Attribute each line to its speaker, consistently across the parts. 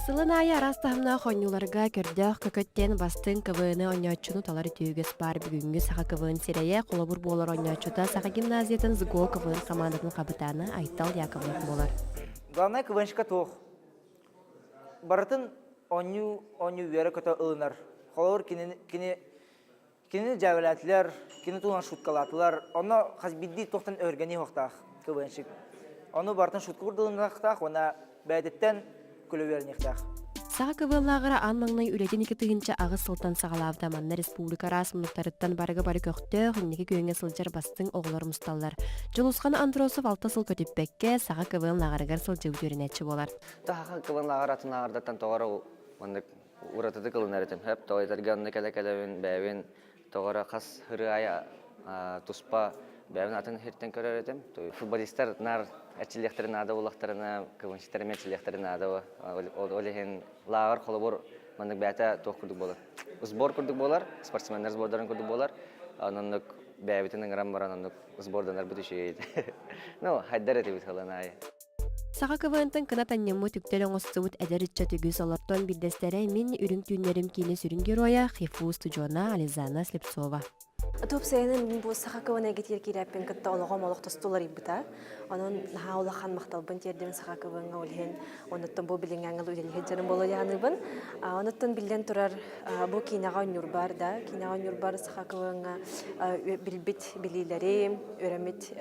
Speaker 1: Сылын аайы араас таһымнаах оонньууларга көрдөөх көкөттөн бастыҥ КВН оонньооччуну талар үтүө баар. Бүгүҥҥү Саха КВН сирэйэ холобур буолар оонньооччута Саха гимназиятын СГО КВН хамаандатын хабытаана Айтал Яковлев буолар.
Speaker 2: Главное КВНщика туох. Барытын оонньуу оонньуу үөрэ-көтө ылынар. Холобур кини кини кинини дьээбэлээтилэр, кини туһунан шуткалаатылар. Онно хас биирдии туохтан өһүргэнии уохтаах КВНщик. Ону барытын шутка курдугунахтаах уонна бэйэтиттэн күлэ үөрэниэхтээх.
Speaker 1: Саха КВН-лааҕыра аан маҥнай үлэтин 2008 сылтан саҕалаабыта. Манна республика араас муннуктарыттан барыга бары көхтөөх, инники күөҥҥэ сылдьар бастыҥ оҕолор мусталлар. Дьулусхан Андросов алта сыл көтүппэккэ, Саха КВН лааҕырыгар сылдьыбыт үөрэнээччи буолар.
Speaker 3: Саха КВН лааҕыр атын лааҕырдартан тоҕо маннык уратытык ылынар этим. Хөп, тоҕо этэргэ онно кэлэ-кэлэбин, бэйэбин тоҕо эрэ хас ырыа аайы туспа бэйэбин атын сиртэн көрөр этим. Футболистар наар эрчиллиэхтэрин наада буоллахтарына, квнщиктар эмиэ эрчиллиэхтэрин наада. Ол иһин лааҕыр холобур маннык бэйэтэ туох курдук буолар. Сбор курдук буолар, спортсменнар сбордарын курдук буолар. Оннук бэйэбитин ыҥыран баран оннук сборданарбыт үчүгэй. Ну, хайдар этибит хылын аайы.
Speaker 1: Саха КВН-тан кынат анньыммыт үктэл оҥостубут эдэр ыччат үгүс олортон биирдэстэрэ мин үрүҥ түүннэрим киинэ сүрүн геройа ХИФУ устудьуона Ализана Слепцова.
Speaker 4: Тупсайынан мин бу саха КВН эйгэтигэр киирээппин кытта олоҕум олох тосту уларыйбыта. Онон наһаа улахан махталбын тиэрдим саха КВН-ҥа ол иһин онуттан бу билиҥҥи ангыл үлэлиһит дьонум буолуйааныбын. Онуттан биллэн турар бу киинэҕэ оонньуурбар да, киинэҕэ оонньуурбар саха КВН-ҥа билбит билиилэрим, үөрэммит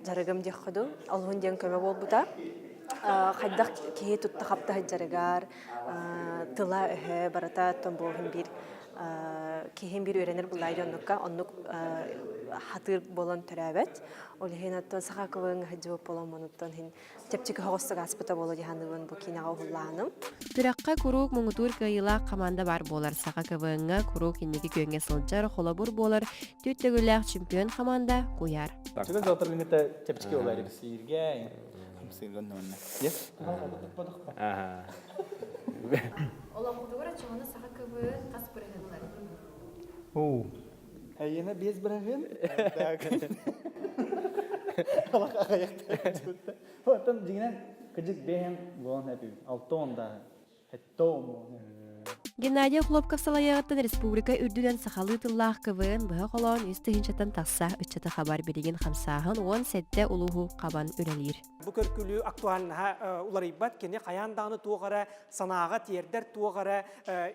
Speaker 4: дьарыгым диэххэ дуу, олуһун диэн көмө буолбута. Хайдах киһи тутта-хапта сылдьарыгар, тыла-өһө барыта оттон буолуһун биир киһим биир үөрэнэр буллаай дьоннукка оннук хатыыр буолан төрөөбөт. Ол иһин оттон саха кылыҥ сылдьыбыт буолан онуттан иһин чэпчэки соҕустук ааспыта буолуо дии саныыбын бу киинэҕэ уһуллааным.
Speaker 1: Күрэххэ куруук муҥутуур кыайыылаах хамаанда баар буолар. Саха КВН-ҥа куруук инники күөҥҥэ сылдьар, холобур буолар түөрт төгүллээх чемпион хамаанда Куйаар.
Speaker 5: Чугас доҕотторгун чэпчэки буолар сииргэ хамсыыргын уонна. Yes?
Speaker 1: Олохпутугар оччоҕуна саха КВН хас бырыһыаннар?
Speaker 5: Оо. Эйиэнэ 5 бырыһыан. Алах аҕайахтар. Оттон дьиҥинэн кыдьык бэйэм буолан эпим. Алтон да
Speaker 1: Геннадий Охлопков салайыаҕыттан республика үрдүнэн сахалыы тыллаах КВН быһа холоон үс тыһыынчаттан тахса ыччаты хабар билигин хамсааһын 17 улууһу хабан үлэлиир.
Speaker 6: Бу көркүлүү актуальнаһа уларыйбат, кини хайаан даҕаны туох эрэ санааҕа тиэрдэр, туох эрэ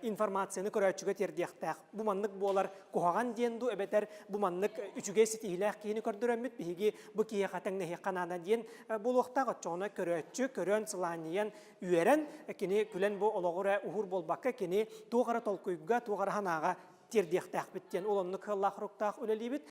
Speaker 6: информацияны көрөөччүгэ тиэрдиэхтээх. Бу маннык буолар куһаҕан диэн дуу эбэтэр бу маннык үчүгэй ситиһиилээх киһини көрдөрөммүт биһиги бу киһиэхэ тэҥнэһиэххэ наада диэн буолуохтаах. Оччоҕуна көрөөччү көрөн, сылаанньыйан, үөрэн, кини күлэн бу олоҕу эрэ уһуур буолбакка, кини туох эрэ толкуйга, туох эрэ санааҕа тиэрдиэхтээхпит диэн ол оннук кыаллаах-хоруктаах үлэлиибит.